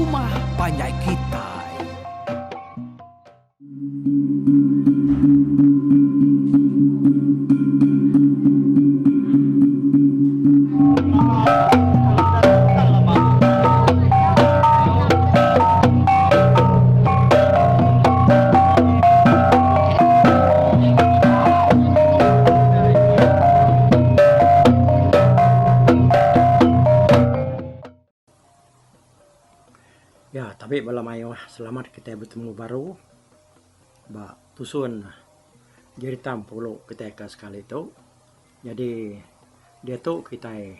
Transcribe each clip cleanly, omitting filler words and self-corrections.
rumah panjai kitai. Ya tabi bala mayuh selamat kitai betemu baru ba tusun jerita empulu kitai ke sekali tu. Nyadi diatu kitai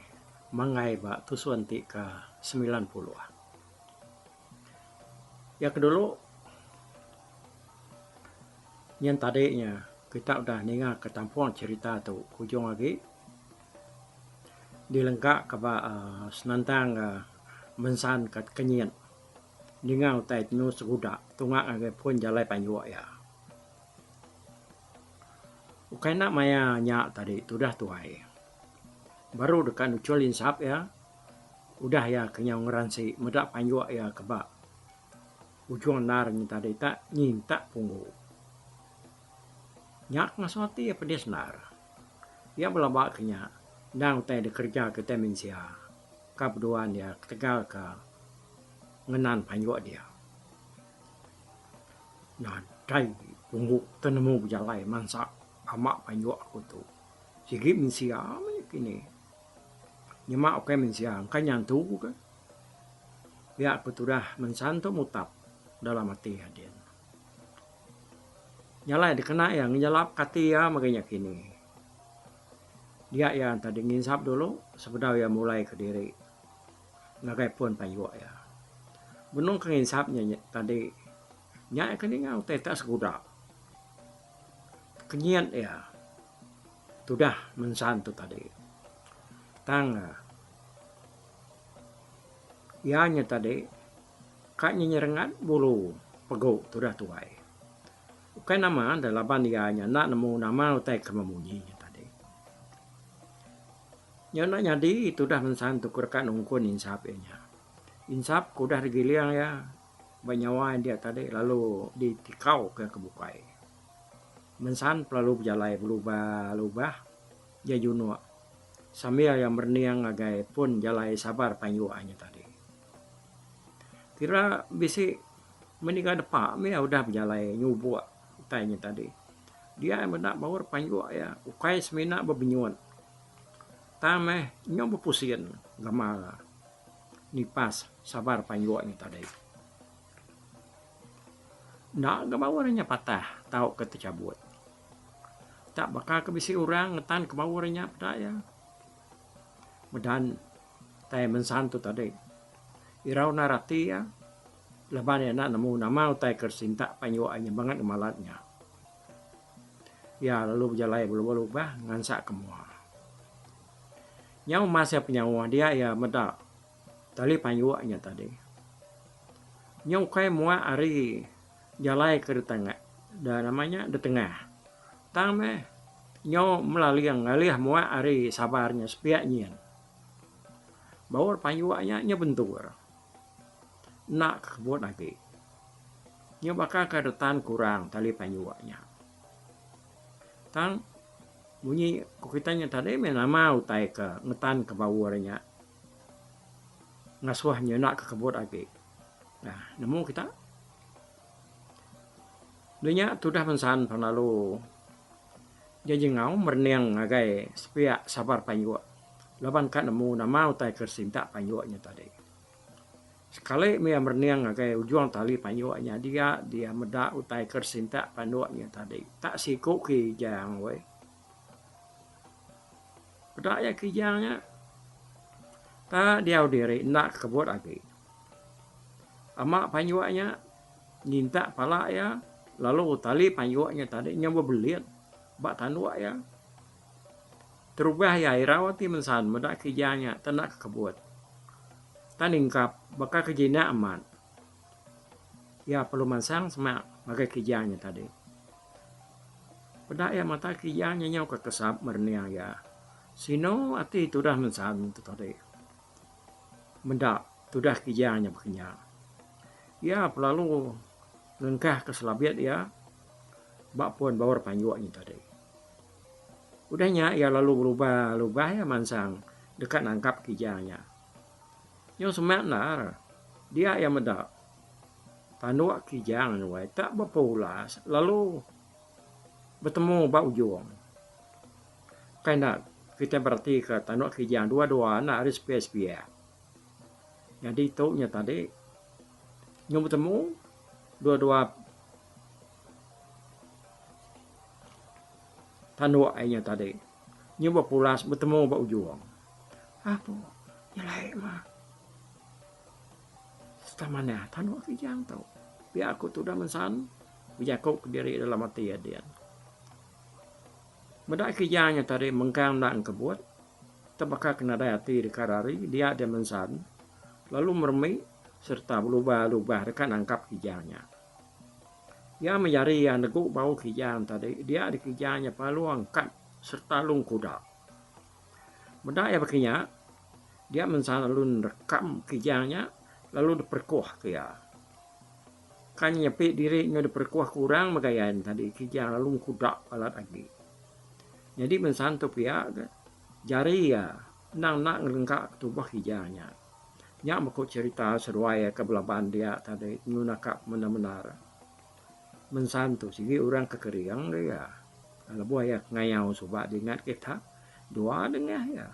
manggai ba tusun ti ke 90. Iya ke dulu nyin tadi nya kita udah ninga ke tampung cherita tu ujung agi dilengka ka ba uhh senentang uhh mensan ka kenyit ninga utai ti nyau seguda tunga ngagai pun jalai panjuk iya. Ukai enda maya nya tadi tudah tuai baru deka nuchul insap iya udah iya ke nyau ngeransi meda panjuk iya ke ba ujung endar nya tadi tak nyintak punggu. Nya ke ngasuh ati iya pedis endar. Iya belaba ke nya endang utai dikereja kitai mensia ka beduan iya ketegal ka ngenan panjuk dia. Nadai punggu te nemu bejalai mansa ama panjuk aku tu. Sigi mensia meh kini. Nyema ukai mensia engka nyantu ka. Pia ku tudah mensan tu mutap dalam ati iya din. Nya alai dikena iya ngenyelap ka ati iya mega nya kini. Dia iya tadi nginsap dulu sebedau iya mulai kediri ngagai pun payuk iya. Benung ke nginsap nya tadi nya iya ke ninga utai tak seguda. Kenyit iya. Tudah mensan tu tadi. Tang iya nya tadi ka nyenyerengat bulu pegu tudah tuai. Ukai nama da laban iya nya enda nemu nama utai ke memunyi nya tadi. Nya enda nyadi tudah mensan tu ke deka nungkun insap iya nya. Insap ke udah digiling iya ba nyawa iya dia tadi lalu ditikau ke bukai. Mensan pelalu bejalai belubah-lubah iya junuk sambil iya merening ngagai pun jalai sabar panjuk nya tadi. Kira bisi meniga depa mih iya udah bejalai nyubuk utai nya tadi. Dia meda baur panjuk iya ukai semina bebenyut tang meh nyau bepusin gamal nipas sabar panjuk nya tadi. Enda ga baur inya patah tauka techabut. Tak baka ke bisi orang ngetan ke baur inya peda iya. Medan tai mensan tu tadi. Irau endar ati iya laban iya enda nemu nama utai ke sintak panjuk inya bangat ngemalat nya. Iya lalu bejalai belubah-lubah ngansak ke mua. Nyau mas iya penyauh dia iya meda Tali panjuk nya tadi. Nya ukai muak ari jalai ke ditengah da nama nya ditengah. Tang meh nyo melaling ngalih muak ari sabar nya sepiak nyin. Baur panjuk nya nya bentur. Enda ke kebut agi. Nya baka ke retan kurang tali panjuk nya. Tang munyi ku kita nya tadi meh nama utai ke ngetan ke baur nya. Ngasuh nyunak ke kebut agi. Nah, nemu kita. Dunya tudah mensan penlalu jejengau merening ngagai sepiak sabar panjuk laban ka nemu nama utai ke sintak panjuk nya tadi. Sekali mih iya merening ngagai ujung tali panjuk nya dia dia meda utai ke sintak panduk nya tadi. Tak siku kijang weh. Peda iya kijang nya tak diau diri enda kebut agi. Ama panjuk nya nyintak pala iya lalu tali panjuk nya tadi nyau bebelit ba tanduk iya. Terubah iya irau ati mensan meda kijang nya tak enda kebut. Tang ningkap baka ke jinak amat. Iya perlu mansang semak ngagai kijang nya tadi. Peda iya mata kijang nya nyau ka kesap merening iya. Sinu ati tudah mensan tu tadi. Meda tudah kijang nya baka nya. Iya pelalu ngengkahka selabit iya ba pun baur panjuk nya tadi. Udah nya iya lalu belubah-lubah iya mansang deka nangkap kijang nya. Nyau semak endar dia iya meda tanduk kijang nya wai tak bepulas lalu betemu ba ujung. Kai enda kitai beratika tanduk kijang dua-dua enda ari sepiak-sepiak. Nyadi tu nya tadi nyau betemu dua-dua tanduk ai nya tadi nyau bepulas betemu ba ujung. Apu nyelai mah sereta manah tanduk kijang tu pia ku tudah mensan bejaku kediri dalam ati adin. Meda kijang nya tadi mengkang enda engkebut tebaka ke nadai ati deka rari dia deh mensan lalu meremi sereta belubah-lubah deka nangkap kijang nya. Iya mejari iya negu bau kijang tadi dia deh kijang nya pelalu angkat sereta lalu engkuda. Meda iya baka nya dia mensan lalu nerekam kijang nya lalu diperekuh ke iya. Kan nyepi diri enggau diperekuh ke orang mega iya tadi kijang lalu engkuda balat agi. Nyadi mensan tu pia ga jari iya endang enda ngelengka ke tubuh kijang nya. Nya meh ku cherita seduai iya ke belaban dia tadi nyunaka mendar-mendar. Mensan tu sigi orang ke kering ga iya. Lebuh iya ke ngayau suba dingat kita dua dengah iya.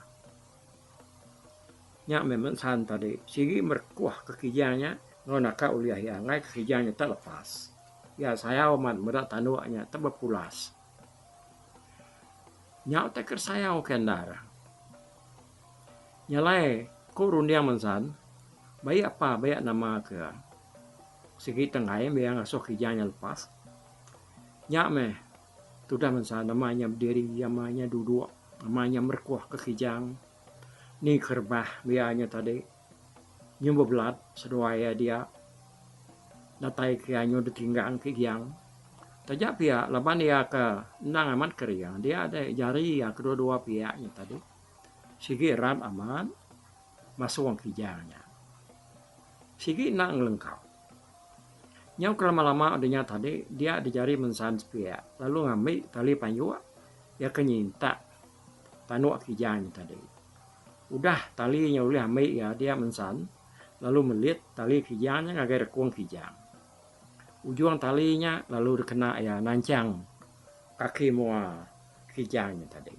Nya meh mensan tadi sigi merekuh ke kijang nya enggau naka ulih iya enggai ke kijang nya tak lepas. Iya sayau amat meda tanduk nya tak bepulas. Nya utai ke sayau ke endar. Nya alai, ku runding mensan, baik apa baik nama ke sigi tenggai meh iya ngasuh kijang nya lepas. Nya meh tudah mensan nama inya bediri, nama inya duduk, nama inya merekuh ke kijang ni ke rebah biya nya tadi nyu bebelat seduai iya dia datai ke iya nyu ditinggang kijang. Taja pia laban iya ke endang amat kering dia deh jari iya kedua-dua piak nya tadi. Sigi rat amat masung kijang nya. Sigi enda ngelengkap. Nyau ke lama-lama udah nya tadi dia dijari mensan sepiak lalu ngambi tali payuk iya ke nyintak tanduk kijang nya tadi. Udah tali nya ulih ambi iya dia mensan lalu melit tali kijang nya ngagai rekung kijang. Ujung tali nya lalu dikena iya nanchang kaki mua kijang nya tadi.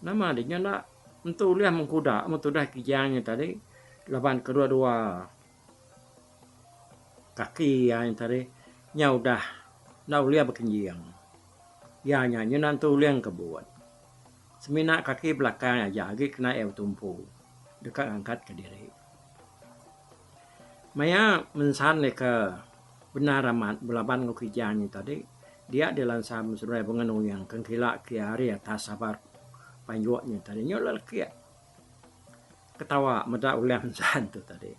Nama deh nya enda entu ulih mengkuda meh tudah kijang nya tadi laban kedua-dua kaki iya nya tadi nya udah enda ulih bekenjing. Iya nya nyenda entu ulih engkebut. Semina kaki belakang aja agi kena iya betumpu deka ngangkat kediri. Maya mensan deka bendar amat belaban enggau kijang nya tadi dia dilansam seduai bengan uyang ke ngkila ke ari atas sabar panjuk nya tadi nyau lelekik ketawa meda ulah mensan tu tadi.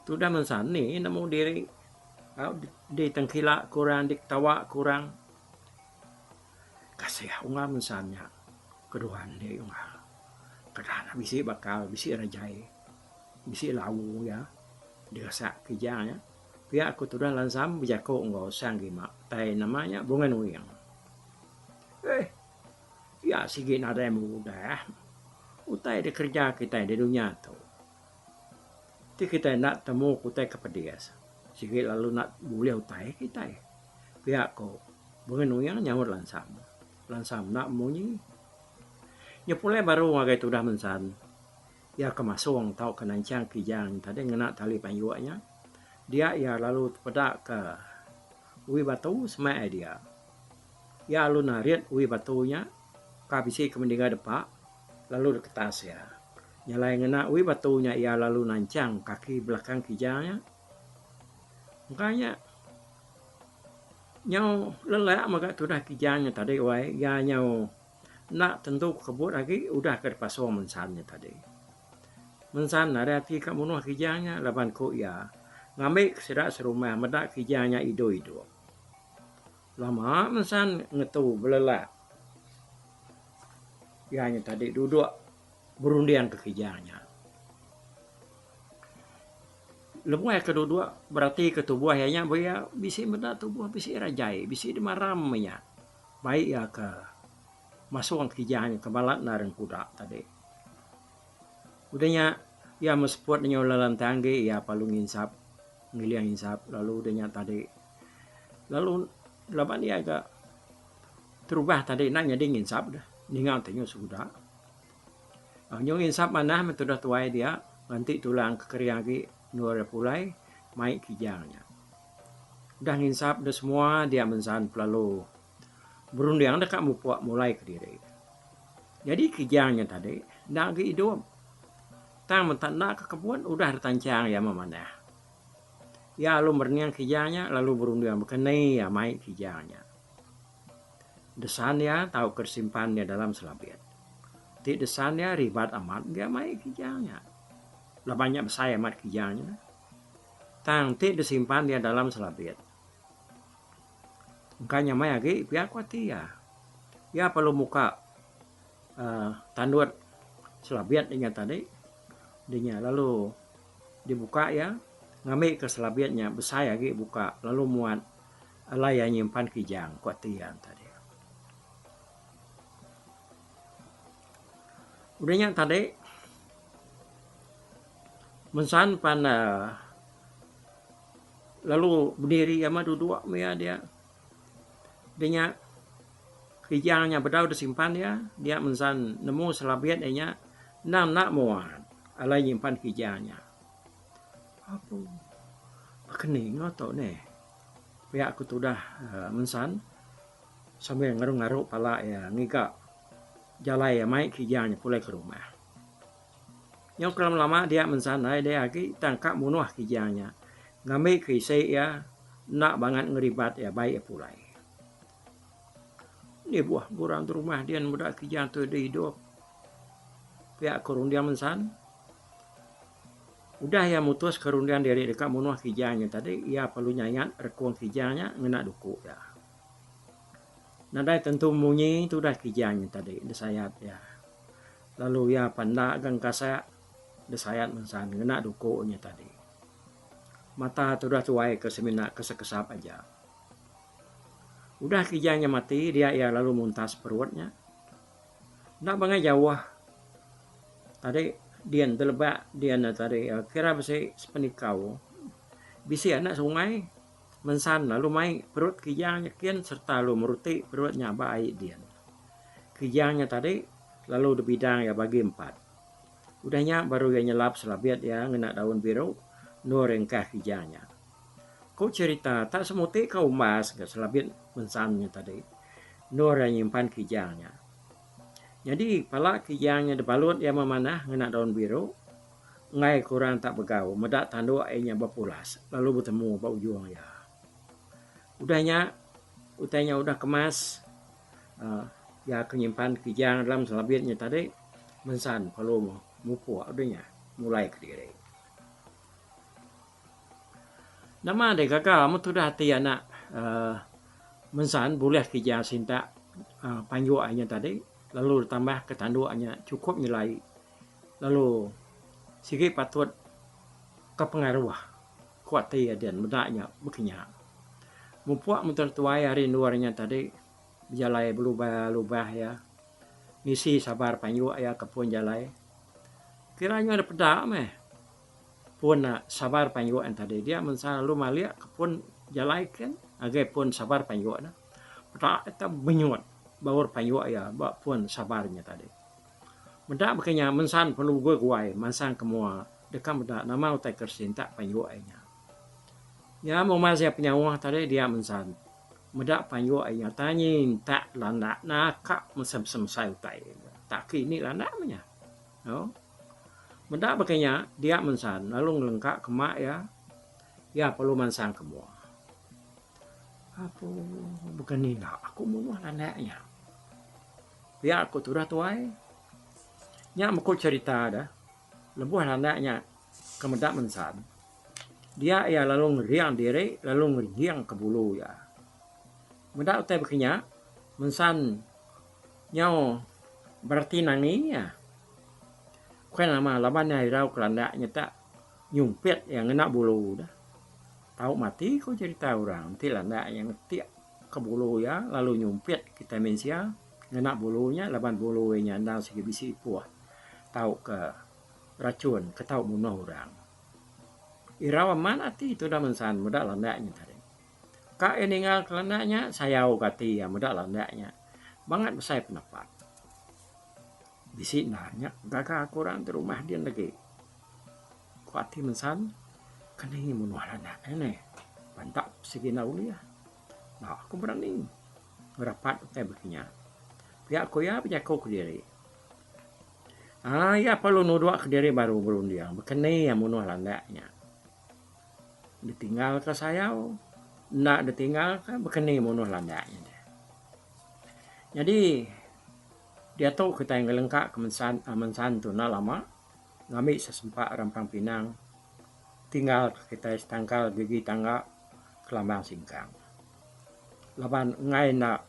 Tudah mensan ni nemu diri au ditengkila ke orang diketawa ke orang kasih unggal mensan nya keduan andi unggal. Kedah bisi bakal bisi rajai bisi lawu iya diresak kijang nya. Pia ku tudah Lansam bejaku enggau Sang Gima tai nama nya Bungai Nuing. Eh iya sigi nadai mudah utai dikereja kitai di dunya tu. Ti kitai enda temu ku utai ke pedis sigi lalu enda bulih utai kitai. Pia ku Bungai Nuing nyaut Lansam. Lansam enda munyi. Nya pulai baru ngagai tudah Mensan. Iya ke masung tauka nanchang kijang tadi ngena tali payuk nya, dia iya lalu tepeda ke ui batu semak iya dia. Iya lalu narit ui batu nya ka bisi ke mendiga depa lalu diketas iya. Nya alai ngena ui batu nya iya lalu nanchang kaki belakang kijang nya. Engka nya nyau lelak mega tudah kijang nya tadi wai iya nyau Enda tentu kebut agi udah ke dipasung mensan nya tadi. Mensan nadai ati ka munuh kijang nya laban ku iya ngambi ke sida serumah meda kijang nya idup-idup. Lama mensan ngetu belelak iya nya tadi duduk berunding ke kijang nya. Lebuh iya ke duduk beratika tubuh iya nya ba iya bisi meda tubuh bisi rajai bisi demaram iya bai iya ke masung kijang nya ke balat enda rengkuda tadi. Udah nya iya meseput nyau lelantang agi iya perlu nginsap ngiling insap lalu udah nya tadi lalu laban iya ga terubah tadi enda nyadi nginsap deh ninga ti nyau sekuda. Nyau nginsap manah meh tudah tuai dia nganti tulang ke kering agi endur iya pulai mai kijang nya. Udah nginsap deh semua dia mensan pelalu berunding deka mupuk mulai kediri. Nyadi kijang nya tadi enda agi idup tang menta enda ke kebun udah ditanchang iya memanah. Iya lalu merening kijang nya lalu berunding baka ni iya mai kijang nya. Desan iya tauka disimpan iya dalam selabit. Ti desan iya ribat amat mega mai kijang nya. Laban nya besai amat kijang nya. Tang ti disimpan iya dalam selabit. Engka nya mai agi pia ku ati iya. Iya perlu muka uhh tandut selabit inya tadi. Dinya lalu dibuka iya ngambika selabit nya besai agi buka lalu muat. Alai iya nyimpan kijang, ku ati iya tadi. Udah nya tadi, mensan pan uhh lalu bediri ama duduk meh iya dia. Udah nya kijang nya bedau disimpan iya, dia mensan nemu selabit iya nya endang enda muat alai nyimpan kijang nya. Apu baka ni enggau tu neh. Pia ku tudah mensan sambil ngaru-ngaru pala iya ngiga jalai iya mai kijang nya pulai ke rumah. Nyau ke lama-lama dia mensan ai deh agi tang ka munuh kijang nya ngambi ke isi iya enda bangat ngeribat iya bai iya pulai. Ni buah orang rumah dian meda kijang tu deh idup. Pia ku runding mensan. Udah iya mutuska runding diri deka munuh kijang nya tadi, iya perlu nyayat rekung kijang nya ngena duku iya. Nadai tentu munyi tudah kijang nya tadi disayat iya. Lalu iya pan enda ga engkasak disayat mensan ngena duku nya tadi. Mata tudah tuai ke semina kesap-kesap aja. Udah kijang nya mati dia iya lalu muntas perut nya. Enda bangai jauh tadi din telebak din ne tadi kira bisi sepenikau bisi anak sungai mensan lalu mai perut kijang nya kin sereta lalu meruti perut nya ba ai din. Kijang nya tadi lalu dibidang iya bagi empat. Udah nya baru iya nyelap selabit iya ngena daun biru endur ringkah kijang nya. Ku cherita tak semuti ka umbas ga selabit mensan nya tadi endur iya nyimpan kijang nya. Nyadi pala kijang nya dibalut iya memanah ngena daun biru enggai ke orang tak begau meda tanduk iya nya bepulas lalu betemu ba ujung iya. Udah nya utai nya udah kemas uhh iya ke nyimpan kijang dalam selabit nya tadi mensan perlu mupuk udah nya mulai kediri. Nama deh gaga amat tudah ati anak uhh mensan bulih kija sintak uhh panjuk inya tadi lalu ditambah ke tanduk inya chukup nyelai lalu sigi patut ke pengaruh ku ati aden meda nya baka nya. Mupuk mentua tuai ari endur inya tadi bejalai belubah lubah iya ngisi sabar panjuk iya ke pun jalai kira inya dep peda meh. Pun sabar panjuk en tadi dia mensa lalu malik ke pun jalai ken ngagai pun sabar panjuk ne. Peda ita benyut baur panjuk iya ba pun sabar nya tadi. Meda baka nya mensan perlu beguai mansang ke mua deka meda nama utai ke sintak panjuk iya nya. Nya muma sia penyauh tadi dia mensan meda panjuk iya nya tanyi entak landak naka mesai-mesai utai. Tak ke ini landak meh nya. Au. Meda baka nya, dia mensan lalu ngelengka ke mak iya. Iya perlu mansang ke mua. Apu, baka ni enda aku munuh landak nya. Pia ku tudah tuai. Nya meh ku cherita deh. Lebuh landak nya ke meda mensan, dia iya lalu ngering diri lalu ngeringka bulu iya. Meda utai baka nya, mensan Nyau bereti nangi iya. Ukai nama laban iya irau ke landak nya tak. Nyumpit iya ngena bulu deh. Tau mati ku cherita orang enti landak iya ngetik ke bulu iya lalu nyumpit kitai mensia ngena bulu nya laban bulu iya nya endang sigi bisi ipuh tauka rachun ke tau munuh orang. Irau amat ati tudah mensan meda landak nya tadi. Ka iya ninggal ke landak nya sayau ke ati iya meda landak nya bangat besai penepat. Bisi enda nya gaga ke orang ti rumah din lagi. Ku ati mensan keni munuh landak nya neh. Pantap sigi enda ulih. Enda ku berani ngerapat utai baka nya. Pia ku iya bejaku kediri. Aaa iya perlu nudok kediri baru berunding baka ni iya munuh landak nya. Ditinggalka sayau, enda ditinggalka baka ni munuh landak nya deh. Nyadi diatu kitai ngelengka ke mensan mensan tu enda lama ngambi sesempa rampang pinang tinggal ke kitai setangkal gigi tangga kelambang singkang. Laban enggai enda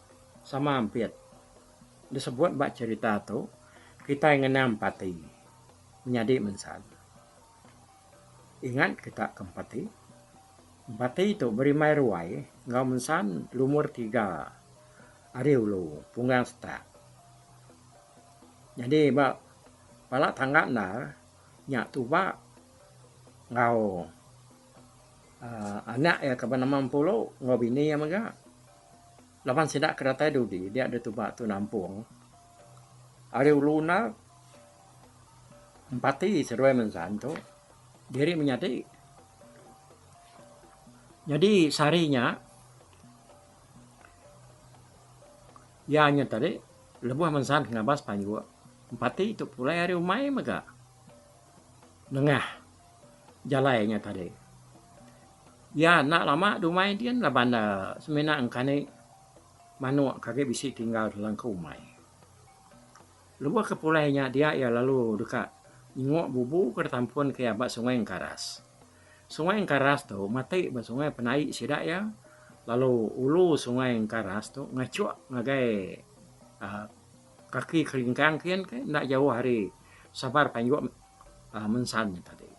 sama ampit disebut ba cherita tu kitai ngenang parti menyadi mensan. Ingat kita ke Empati. Empati tu berimbai ruai enggau mensan lumur tiga ari ulu Punggang Setak. Nyadi ba pala tangga endar nya tuba enggau uhh anak iya ke benama Empulu enggau bini iya mega. Laban sida ke datai dudi dia deh tuba tu nampung ari ulu endar. Empati seduai mensan tu diri menyadi. Nyadi sehari nya iya nya tadi lebuh mensan ke ngabas panjuk empati tu pulai ari umai mega nengah jalai nya tadi. Iya enda lama dumai din laban ne semina engkani manuk ke agi bisi tinggal dalam ke umai. Lebuh ke pulai nya dia iya lalu deka nyenguk bubu ke ditampun ke iya ba Sungai Engkaras. Sungai Engkaras tu mati ba sungai penai sida iya lalu ulu Sungai Engkaras tu ngachuk ngagai uhh kaki kelingkang kin ke enda jauh ari sabar panjuk uhh mensan nya tadi.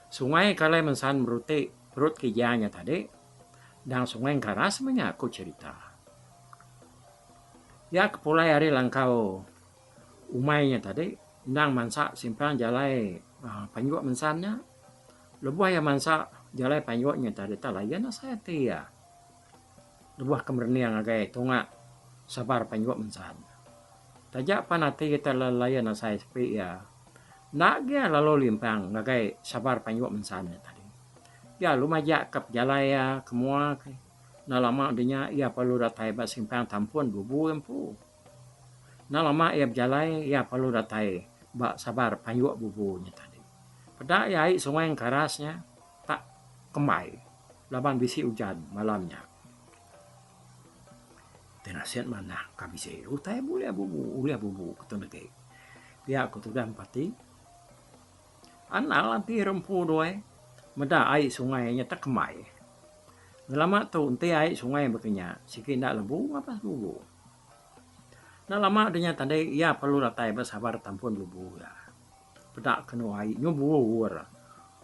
Sungai ke alai mensan meruti perut kijang nya tadi endang Sungai Engkaras meh nya ku cherita. Iya ke pulai ari langkau umai nya tadi endang mansa simpang jalai uhh panjuk mensan nya. Lebuh iya mansa jalai panjuk nya tadi tak layan asai ati iya. Lebuh ke merening ngagai tunga sabar panjuk mensan. Taja pan ati iya layan asai sepi iya enda agi iya lalu limpang ngagai sabar panjuk mensan nya tadi. Iya lalu majak ka pejalai iya ke mua ke. Enda lama udah nya, iya perlu datai ba simpang tampun bubu iya empu. Enda lama iya bejalai, iya perlu datai ba sabar payuk bubu nya tadi. Peda iya ai sungai Engkaras nya tak kembai laban bisi ujan malam nya. Ti nasit manah ka bisi utai bulih bubu ulih bubu ke tu negi. Pia ku tudah Empati. Anang ati rempu duai meda ai sungai nya tak kembai. Ngelama tu enti ai sungai baka nya sigi enda lebu ngabas bubu. Enda lama deh nya tadi iya perlu datai ba sabar tampun bubu iya. Peda kenu ai nyu buur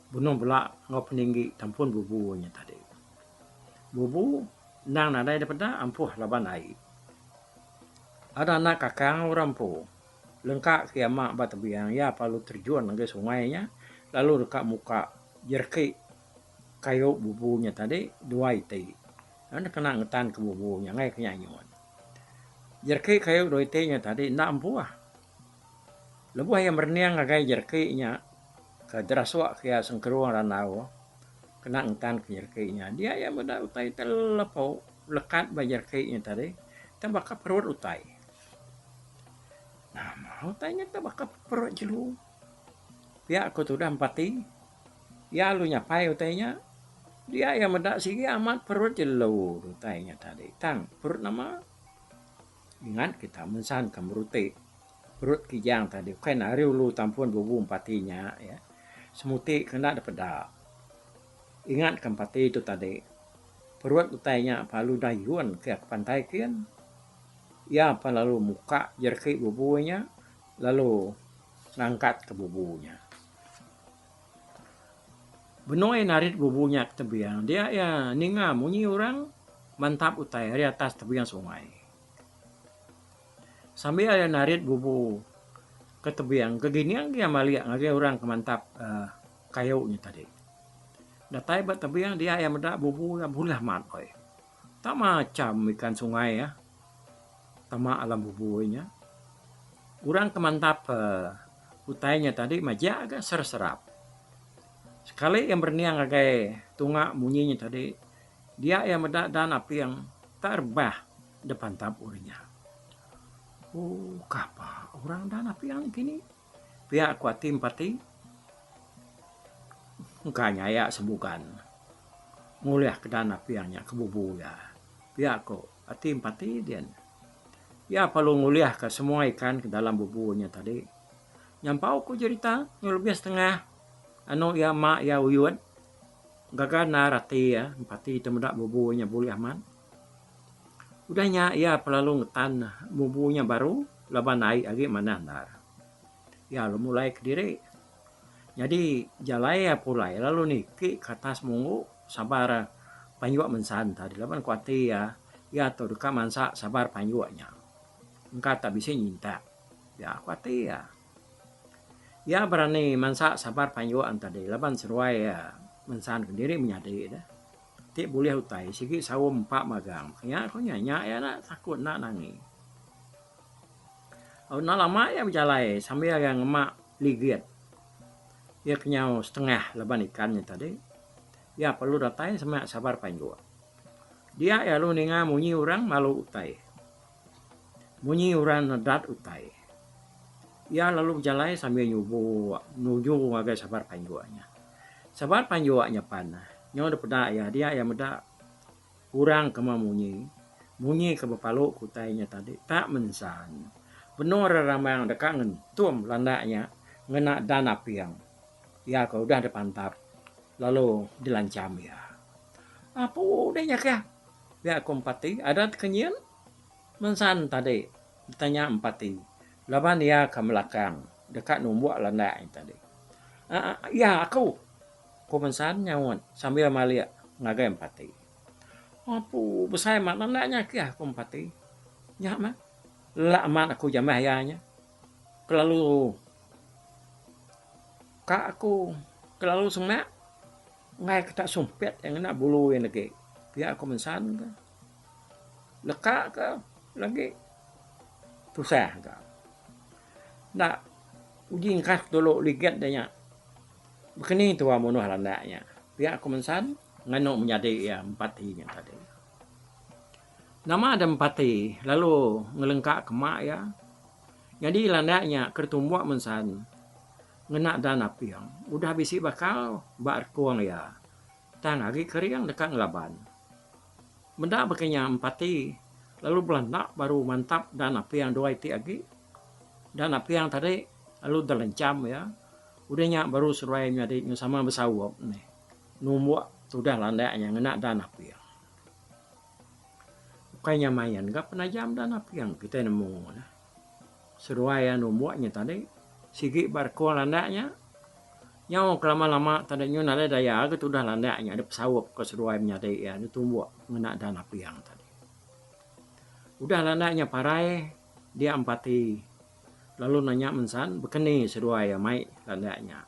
benung bela enggau peninggi tampun bubu nya tadi. Bubu endang nadai deh peda ampuh laban ai. Ada anak kakang orang empu lengka ke ama ba tebiang iya perlu terjun ngagai sungai nya lalu deka muka jereki Kayu bubu nya tadi dua iti. Lalu kena ngetan ke bubu nya ngagai ke nyanyut. Jereki kayu dua iti nya tadi enda empuh. Lebuh iya merening ngagai jereki nya ke derasuk ke iya sengkerung randau kena ngetan ke jereki nya dia iya meda utai ti lepo lekat ba jereki nya tadi tang baka perut utai. Nama utai nya tu baka perut jelu. Pia ku tudah empati. Iya lalu nyapai utai nya. Dia iya meda sigi amat perut jelu utai nya tadi. Tang perut nama? Ingat kita mensan ka meruti perut kijang tadi bukai ne ari ulu tampun bubu empati nya ya. Semuti ke enda dipeda. Ingat ka empati tu tadi perut utai nya lalu dayun ke pantai kin. Iya pan lalu muka jereki bubu nya lalu ngangkat ka bubu nya. Benung iya narit bubu nya ke tebing, dia iya ninga munyi orang mantap utai ari atas tebing sungai. Sambil iya narit bubu ke tebing, gegining iya malik ngagai orang ke mantap uhh kayu nya tadi. Datai ba tebing dia iya meda bubu iya bulih amat oi. Tak macham ikan sungai iya tama alam bubu iya nya. Orang ke mantap uhh utai nya tadi majak ga serap-serap. Sekali iya merening ngagai tunga munyi nya tadi, dia iya meda dan aping tak rebah da pantap orang nya. Ooh kapa orang dan aping ne kini? Pia ku ati empati. Engka nya aya sebugan ngulih ke dan aping nya ke bubu iya. Pia ku ati empati din. Iya perlu ngulih ka semua ikan ke dalam bubu nya tadi. Nyampau ku jerita nyau lebih setengah anu iya ma iya uyut gaga endar ati iya empati te meda bubu nya bulih amat. Udah nya iya pelalu ngetan bubu nya baru laban ai agi manah endar. Iya lalu mulai kediri. Nyadi jalai iya pulai lalu niki ke atas munggu sabar panjuk mensan tadi laban ku ati iya, iya tu deka mansa sabar panjuk nya. Engka tak bisi nyintak. Pia ku ati iya. Iya berani mansa sabar panjuk an tadi laban seduai iya mensan kediri menyadi deh. Ti bulih utai sigi saum empa magang. Nya ku nya, nya iya enda takut enda nangi. Enda lama iya bejalai sambil iya ngema ligit. Iya kenyau setengah laban ikan nya tadi. Iya perlu datai semak sabar panjuk. Dia iya lalu ninga munyi orang malu utai. Munyi orang nedat utai. Iya lalu bejalai sambil nyubuk nuju ngagai sabar panjuk nya. Sabar panjuk nya pan nyau dep peda iya dia iya meda orang ke meh munyi. Munyi ke bepalu ke utai nya tadi tak mensan. Benung rerambang deka ngentum landak nya ngena dan aping iya ke udah dipantap lalu dilancham iya. Apu deh nya kah pia ku Empati adat ke nyin. Mensan tadi betanya Empati laban iya ke melakang deka numbuk landak nya tadi. Aaa iya aku, ku Mensan nyaut sambil malik ngagai Empati. Apu besai amat landak nya kih ku Empati. Nya meh lelak amat aku jamah iya nya. Kelalu ka aku kelalu semak enggai ke tak sumpit iya ngena bulu iya negi pia ku Mensan ke. Leka ke lagi tusah ka. Enda uji engkas dulu ligit da nya. Bekeni tuwa munuh landak nya. Pia ku Mensan nganu menyadi iya Empati nya tadi. Nama da Empati lalu ngelengka ke mak iya. Nyadi landak nya ke ditumbuk Mensan ngena dan aping udah bisi bakal ba rekung iya tang agi kering deka ngelaban. Meda baka nya Empati lalu belanda baru mantap dan aping dua iti agi. Dan aping tadi lalu delencham iya. Udah nya baru seduai menyadi nyau sama besaup nih numbuk tudah landak nya ngena dan aping. Ukai nya main ga penajam dan aping kitai nemu ne. Seduai iya numbuk nya tadi sigi ba rekung landak nya. Nyau ke lama-lama tadi nyu nadai daya ga tudah landak nya dep saup ka seduai menyadi iya ditumbuk ngena dan aping tadi. Udah landak nya parai dia Empati lalu nanya Mensan bekeni seduai iya mai landak nya.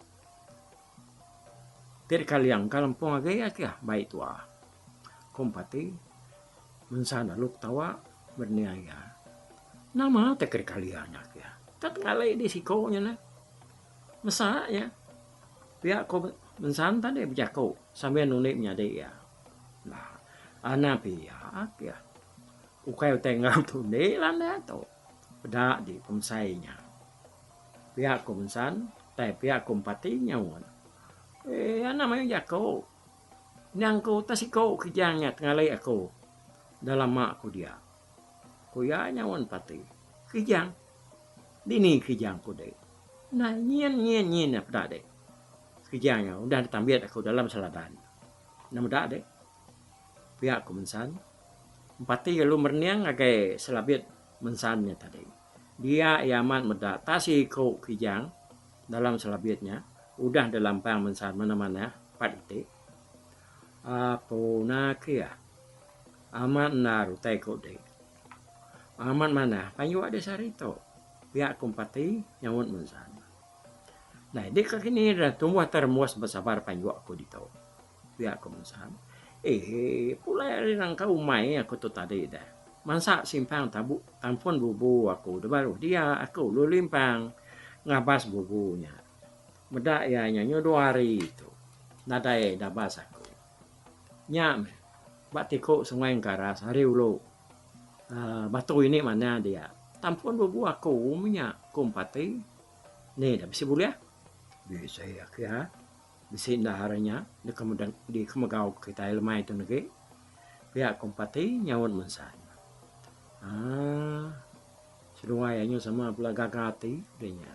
Ti deka liang ka lempung agi akih bai tua. Ku Empati Mensan lalu ketawa berening iya. Nama ti ke deka liang nya akih. Tak tengali di siko nya neh. Mesa iya, pia ko Mensan tadi bejaku sambil nundi menyadi iya. Bah, anang pia iya. Ukai utai enggau tundi landak tu. Peda di pemesai nya. Pia ko Mensan, tai pia ko Empati nyaut. Eee anang mayuh jaku. Endang ku utai siku kijang nya tengali aku dalam ma ku dia. Ku iya nyaut Empati. Kijang. Dini kijang ku dek. Nah nyin nyin nyin nya peda dek. Kijang nya udah ditambit aku dalam seladan. Enda meda dek. Pia ku Mensan. Empati lalu merening ngagai selabit Mensan nya tadi. Dia iya amat meda tak siku kijang dalam selabit nya udah dilampang Mensan manah-manah. Empat iti. Apu naka amat endar utai ku dik. Amat manah payuk deh sehari tu pia ku Empati nyaut Munsan. Nai dik ka kini deh tumbuh tai rembus ba sabar payuk ku ditu pia ku Munsan. Eii pulai ari nangka umai aku tu tadi deh mansa simpang tabu tampun bubu aku da baruh dia aku lalu limpang ngabas bubu nya. Meda iya nya nyu dua hari tu nadai dabas aku. Nya meh ba tiku sungai Engkaras ari ulu uhh batu ini manah dia. Tampun bubu aku meh nya ku Empati. Ni dah bisi bulih. Bisi akia bisi enda hari nya deka meda dikemegau kitai lemai tu negi. Pia ku Empati nyaut Munsan. Uhh seduai anyu sama bela gaga ati deh nya.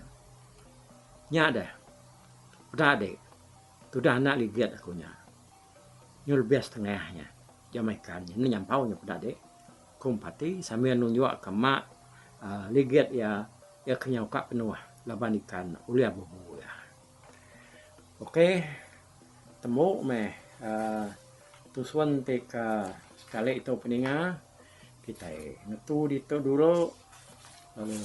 Nya deh peda dek tudah anak ligit aku nya. Nyu lebih setengah nya jam ikan nya enda nyampau nya peda dek ku Empati sambil nunjuk ka mak uhh ligit iya iya ke nyau ka penuh laban ikan ulih bubu iya. Ok tembu meh uhh tusun ti ka sekali tu peninga kitai ngetu ditu dulu lalu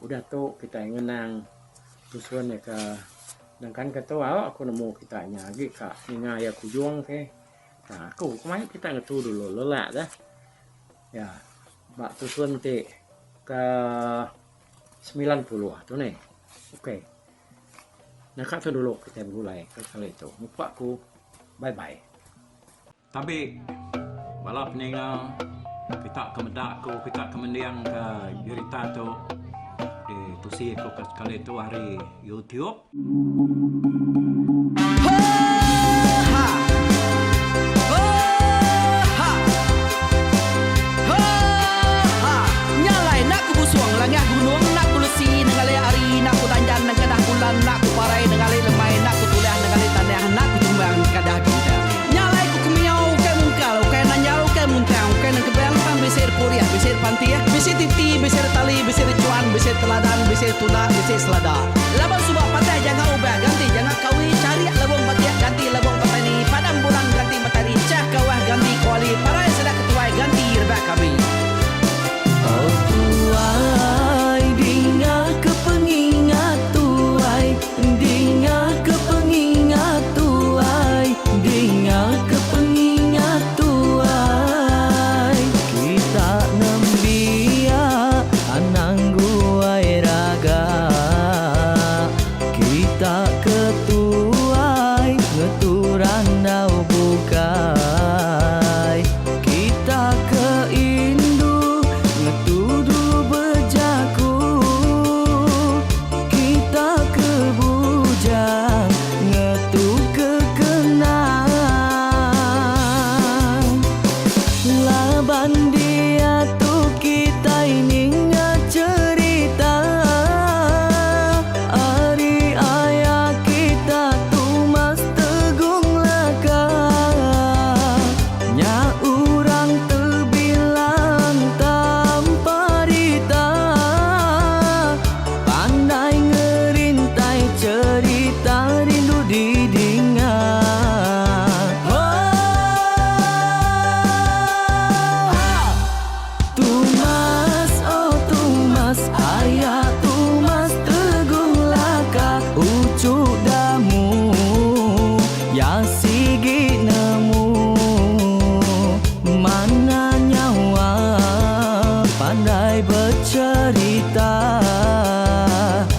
udah tu kitai ngenang tusun iya ka nengkan ke tu au aku nemu kita nya agi ka ninga iya ke ujung ke. Aku ke mai kita ngetu dulu lelak deh. Ya ba tusun ti ke 90 tu nih. Okey. Naka tu dulu kitai begulai ke kali tu. Muka ku bye bye. Tabi bala peninga kita ke meda aku kita ke mending ke jerita tu ditusi aku ke sekali tu ari YouTube. Oh tuai dinga ke pengingat tuai dinga ke pengingat tuai dinga ke pengingat tuai kita nembiak anang guai raga kita ke tuai ngetu randau bukai kita ke indu ngetu dulu bejaku kita ke bujang ngetu ke kenang laban diatu kitai ninga cherita ari aya kita Tumas Tegung Laka nya urang tebilang tanpa rita pandai ngerintai cherita rindu didinga. Tumas oh Tumas aya Tumas Tegung Laka uchu damu ya sigi nemu mana nyawa pandai becherita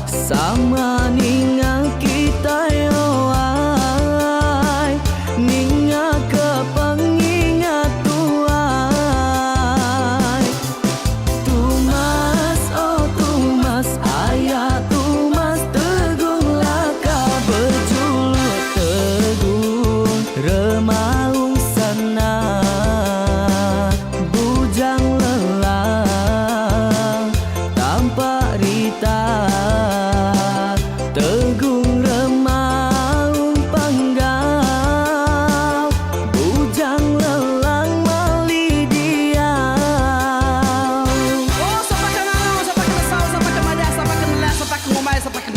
sama ninga kitai oai ninga ke pengingat tuai. Tumas oh Tumas aya Tumas Tegung Laka bejuluk Tegung Remaung Sana Bujang Lelang Tampak Rita.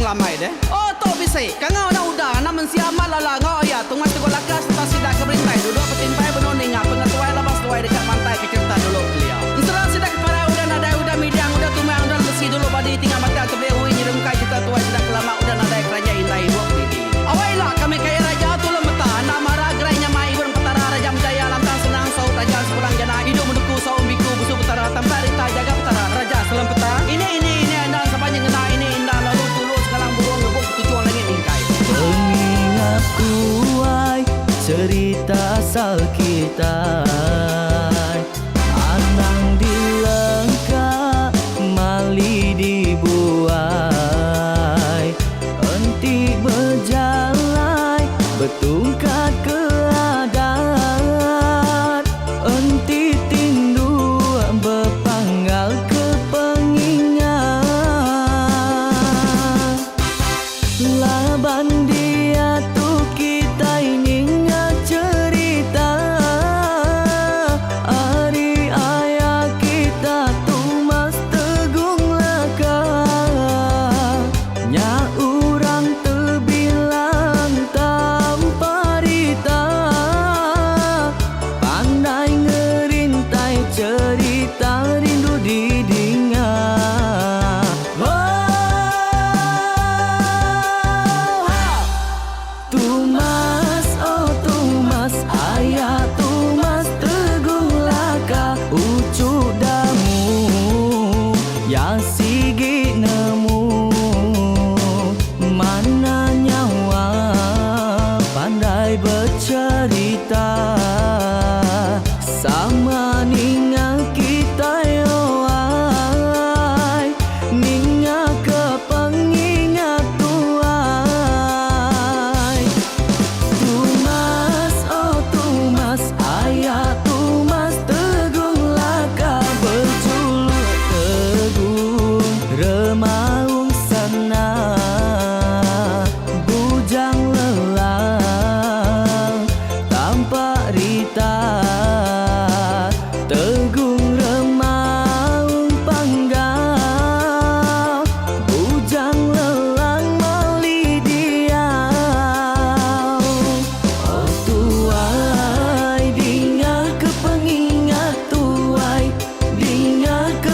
ngelambai deh. Oh tu bisi. Kangau enda udah anak mensia amat lala enggau aya Tumas Teguh Laka sereta sida ke berintai duduk betimpai benung ninga pengetuai laban seduai deka mantai ke cherita dulu kelia. Ensera sida ke parai udah nadai udah midang udah tumang udah lesi dulu badi tinggal batang tebeli ui nyerungkai cherita tuai sida ke lama udah nadai keranjai indai ibuk didi. Awai ila kami kaya raja tulung meta enda mara gerai nyamai ibun petara raja menjaya lantang senang saut raja sepulang jana idup menuku saum biku busu petara tampak rita jaga petara raja selem peta ini ini ini enda saban nyengena ini inda lalu tulu sengalang burung ngebuk ketuchung langit mingkai. Pengingat tuai cerita asal kitai Anang dilengka mali dibuai Enti bejalai betungkat ke adat Enti tinduk bepanggal ke pengingat. Laban diatu kitai ninga cherita ari aya kita Tumas Tegung Laka. Nya urang tebilang tanpa rita Pandai ngerintai cherita rindu didinga. Oh, Tumas, oh Tumas, aya Tumas Teguh Laka uchu Damu ya sigi nemu mana nyawa pandai becerita sama ninga kitai owai ninga ke pengingat tuai. Tumas, oh Tumas, aya Tumas Teguh Laka bejuluk Teguh Remaung Sana Bujang Lelang Tampak Rita Tegung Remaung Panggau Bujang Lelang Mali Diau. Oh tuai dinga ke pengingat tuai dinga ke.